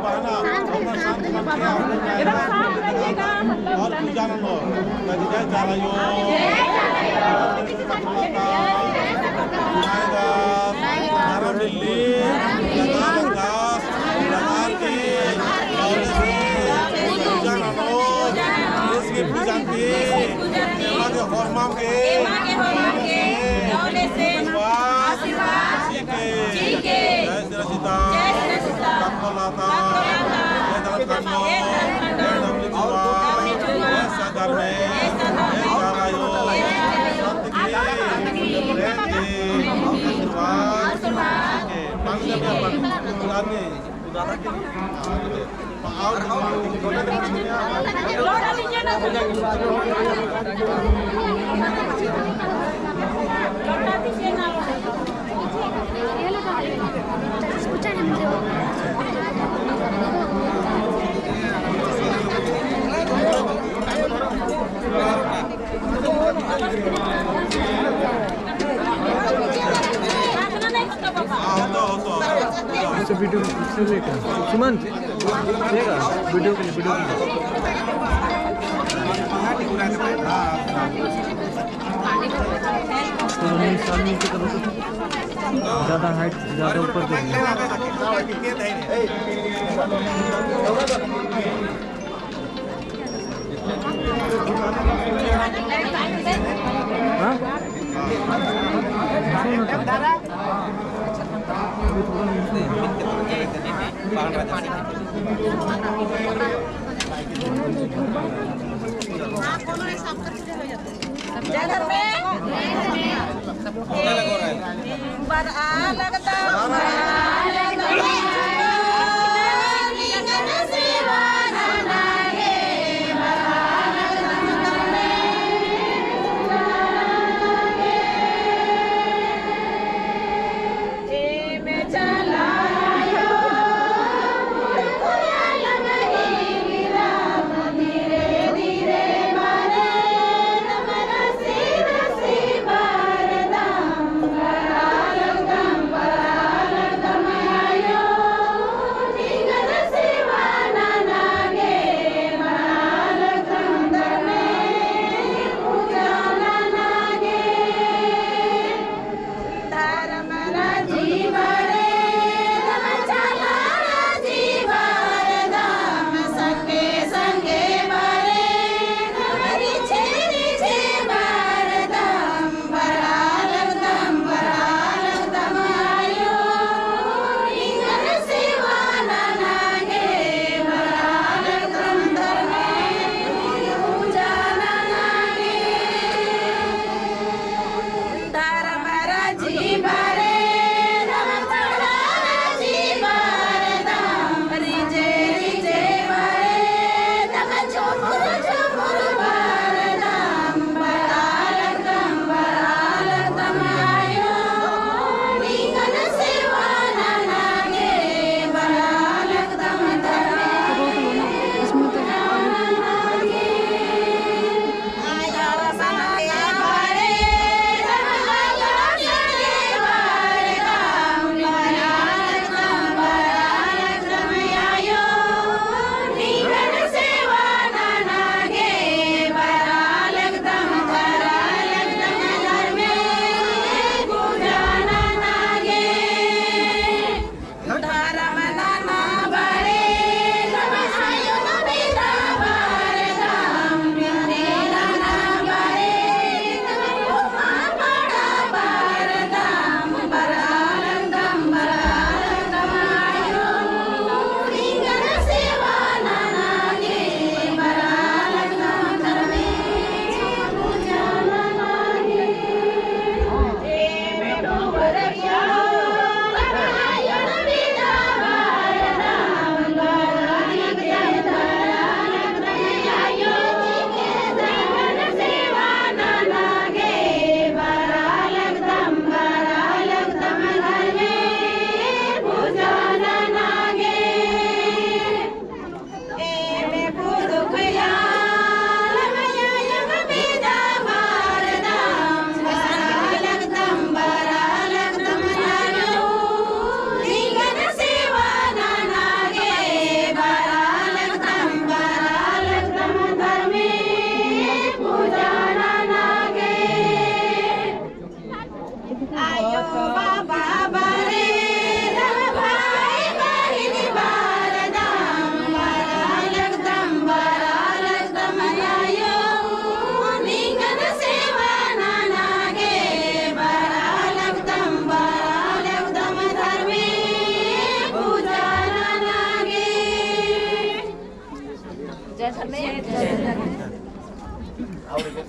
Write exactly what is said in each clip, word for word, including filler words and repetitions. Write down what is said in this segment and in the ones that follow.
बहाना, और शांत मन के और पूजा ननो। जय चाला अयो। मारा मिल्ली, लगा लगा, लगा के, और पूजा ननो। इसके पूजा के, एमा के होरमाम के, एमा के होरमाम के, दौले से, आशीर्वाद, आशीर्वाद, ठीक है। जय श्री सीता। जय श्री सीता। कत्तो लाता। कत्तो लाता। जय धर्म खंडो। जय धर्म खंडो। जय डबली चुआ। डबली चुआ। जय सधर्मे। जय सधर्मे। जय चाला अयो। जय चाला अयो। सत्य की। सत्य की। आशीर्वाद। आशीर्वाद। ठीक है। पानी दे, पानी। अच्छा, वीडियो से लेकर सुमन, ठीक है, वीडियो के लिए, वीडियो के लिए। तो उन्हीं सामने से करो तो ज़्यादा हाइट, ज़्यादा ऊपर देखिए। हाँ? जय धर्मे। बरआ लगदम, बरआ लगदम।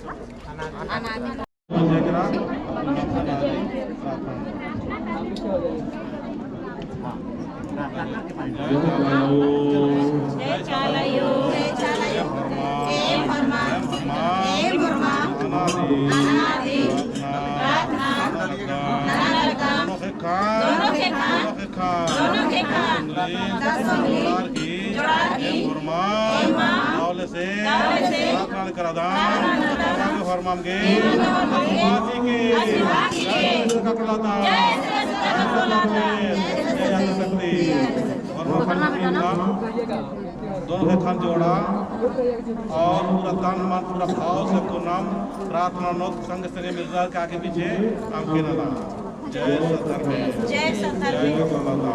अनादि। जय चाला अयो, जय चाला अयो। एम होरमा, एम होरमा, अनादि, अनादि, प्रार्थना, प्रार्थना, नना लगदम। दोनों ख़ेक्खन, दोनों ख़ेक्खन, दोनों ख़ेक्खन, दस उंगली, दस उंगली, जोड़ारकी, जोड़ारकी, एम होरमा, एम होरमा, दव ले से, दव ले से, प्रार्थना करदम, प्रार्थना करदम, एम होरमा गे, एम होरमा गे, आशीर्वाद चिके, आशीर्वाद चिके, जय श्री काकड़लाता, जय श्री काकड़लाता, जय आदिशक्ति। होरमा ख़ने दोनों ख़ेक्खन जोड़ा और पूरा तन मन पूरा भाव से कोनम प्रार्थना नोत संग संग मिलकर के आगे पीछे अमके नना। जय सत धर्मेस। जय सत धर्मेस। जय काकड़लाता।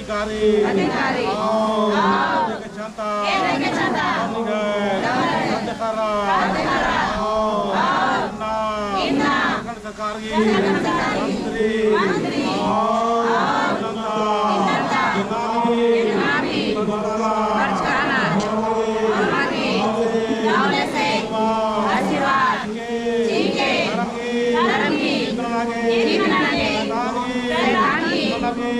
अधिकारी। अधिकारी। आओ। आओ। एदगे छंता। एदगे छंता। कमनिगे। कमनिगे। अधिकारा। अधिकारा। आओ। आओ। इन्ना। इन्ना। सरकारी। सरकारी। मंत्री। मंत्री। आओ। इन्ना। इन्ना। इन्ना। बरचकाना। बरचकाना। गाँव लेसे। आशीर्वाद। चिके। धरम गही। धरम गही। जीवन लगे। जीवन लगे। शैतान गही। शैतान गही। हारना लगे।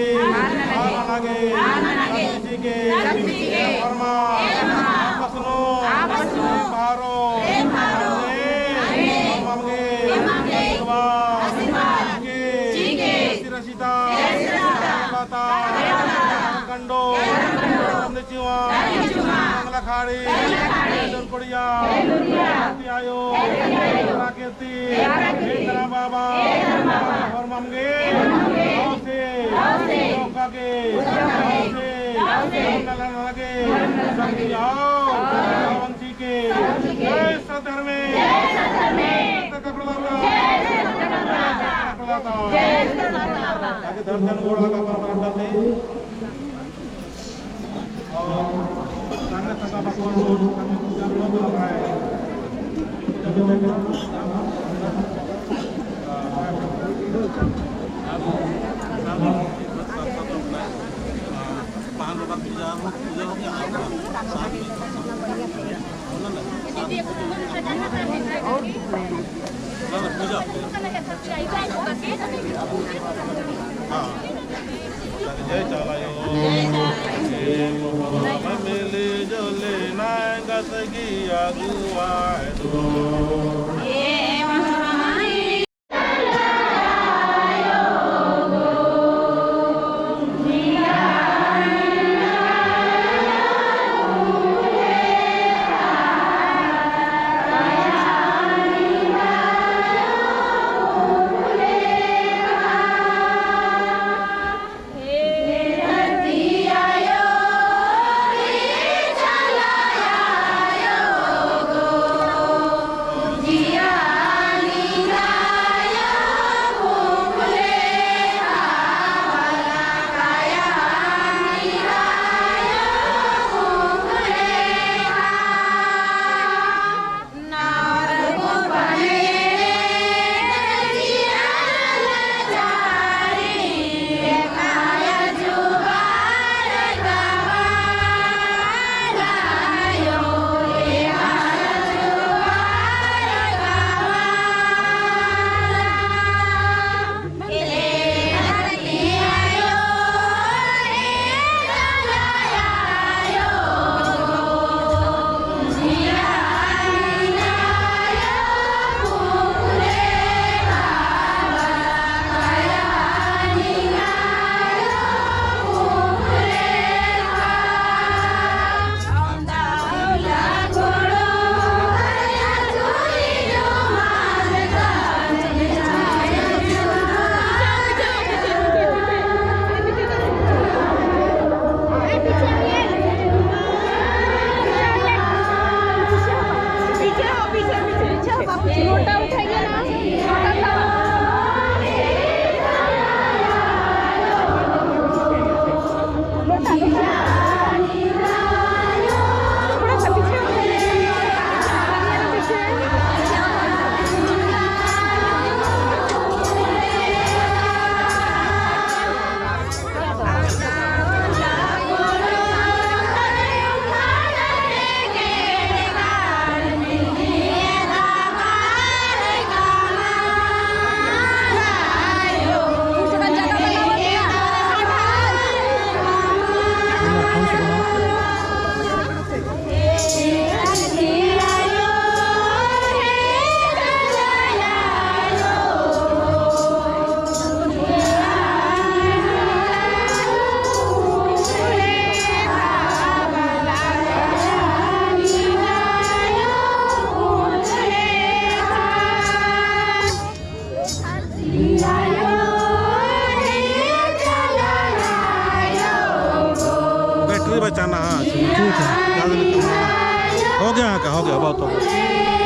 हारना लगे। हारना लगे। शक्ति चिके। शक्ति चिके। धर्मा। धर्मा। आपस नू। आपस नू। प्रेम बहारो। प्रेम बहारो। अन्ने। अन्ने। धर्मम गही। धर्मम गही। आशीर्वाद। आशीर्वाद। चिके। चिके। सिरा सीता। सिरा सीता। देवता। देवता। कंडो। कंडो। चिवा, कंगला खाड़ी, डोरकोड़िया, धरती आयो, प्राकृति, हे धरम बाबा, और ममगे, औसे, जोका के, औसे, नला नला के, शक्ति आओ, औसे चिके, जय सत धर्मे, जय सत धर्मे, जय सत धर्मे, जय सत धर्मे। आगे धर्म धर्म गोड़ा का पर प्रार्थना दे। बैटरी बचाना, हाँ, ठीक है। हो गया, हाँ का, हो गया, बहुत हो गया।